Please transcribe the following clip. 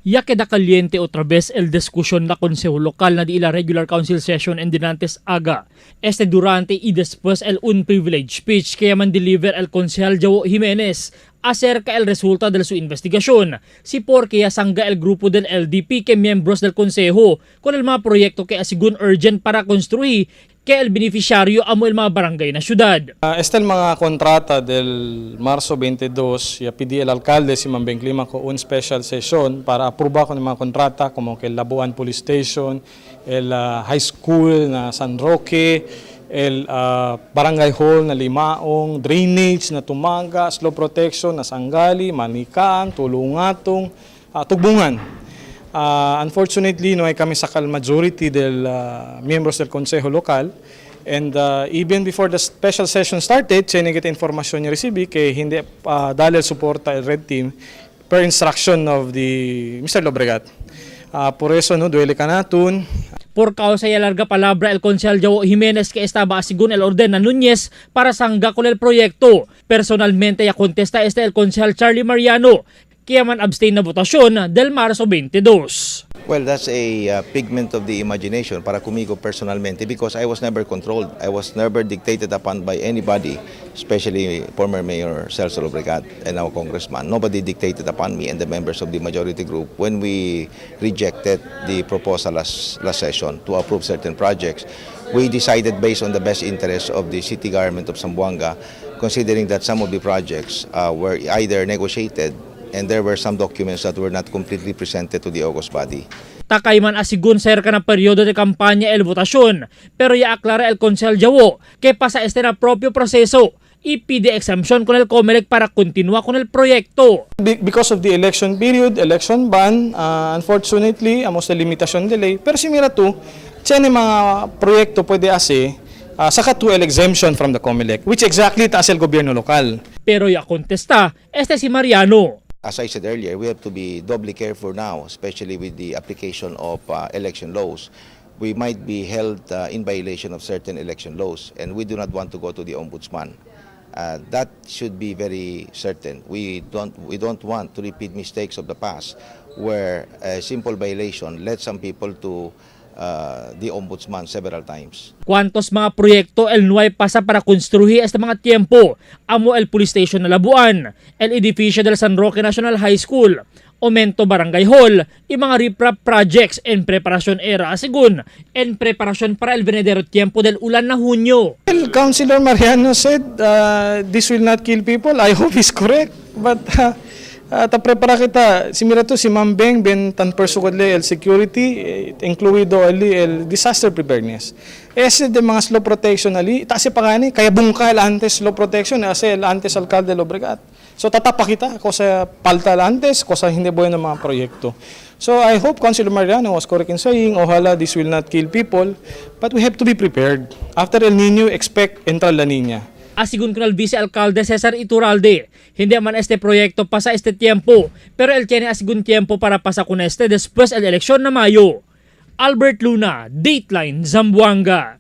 Ya queda caliente otra vez el discusión na Consejo Local na di ila regular council session en dinantes aga. Este durante y después el unprivileged speech que man deliver el concejal Jawo Jimenez acerca el resulta de su investigación. Si porque ya sangga el grupo del LDP que miembros del consejo con el mga proyecto que asigun urgent para construir que el beneficiario amo el mga barangay na syudad. Este el mga kontrata del marzo 22, ya pidi el alcalde si Ma'am Beng Climaco un special session para aprobar con el mga kontrata como que el Labuan Police Station, el High School na San Roque, el Barangay Hall na Limaong, drainage na Tumaga, slope protection na Sangali, Manikan, Tulungatong, Tugbungan. Unfortunately, no hay kami sakal majority del miembros del Consejo Local. And even before the special session started, tiene kita informasyon niya recibi kay hindi dahil suporta el red team per instruction of the Mr. Lobregat. Por eso no duele ka naton. Por causa ya larga palabra el concejal Jawo Jimenez que estaba según el orden na Núñez para sangga con el proyecto. Personalmente ya contesta este el concejal Charlie Mariano, kaya man abstain na votasyon del marzo 22. Well, that's a pigment of the imagination para conmigo personalmente because I was never controlled. I was never dictated upon by anybody, especially former Mayor Celso Lobregat and our congressman. Nobody dictated upon me and the members of the majority group when we rejected the proposal last session to approve certain projects. We decided based on the best interest of the city government of Zamboanga, considering that some of the projects were either negotiated and there were some documents that were not completely presented to the august body. Takay man asigun cerca na periodo de kampanya el votasyon, pero ya aclara el concejal Jawo que pasa este na propio proceso y pide exemption con el COMELEC para continuar con el proyecto. Because of the election period, election ban, unfortunately, amo sa limitasyon delay. Pero si mira tu, tiene mga proyekto pwede ase, saka to el exemption from the COMELEC, which exactly taas el gobyerno lokal. Pero ya contesta este si Mariano. As I said earlier, we have to be doubly careful now, especially with the application of election laws. We might be held in violation of certain election laws, and we do not want to go to the ombudsman. That should be very certain. We don't want to repeat mistakes of the past, where a simple violation led some people to the ombudsman several times. Cuantos mga proyekto el Nuay pasa para construir este mga tiempo? Amo el Police Station na Labuan, el edificio del San Roque National High School, Omento Barangay Hall, y mga riprap projects en preparación era según en preparación para el venidero tiempo del ulan na Hunyo. Well, Councilor Mariano said this will not kill people. I hope he's correct. But ta prepara kita, si mira to, si Ma'am Beng, ben tan persuadle el security, incluido ali el disaster preparedness. Ese de mga slope protection ali, tasi pa gani, kaya bungka el antes slope protection, ase el antes alcalde Lobregat. So tatapa kita, cosa palta el antes, cosa hindi bueno mga proyekto. So I hope Councilor Mariano was correct in saying, ojalá this will not kill people, but we have to be prepared. After El Niño, expect entra La Niña. Asigun con el vicealcalde Cesar Iturralde, hindi man este proyecto pasa este tiempo, pero él tiene asigun tiempo para pasar con este después el elección na Mayo. Albert Luna, Dateline, Zamboanga.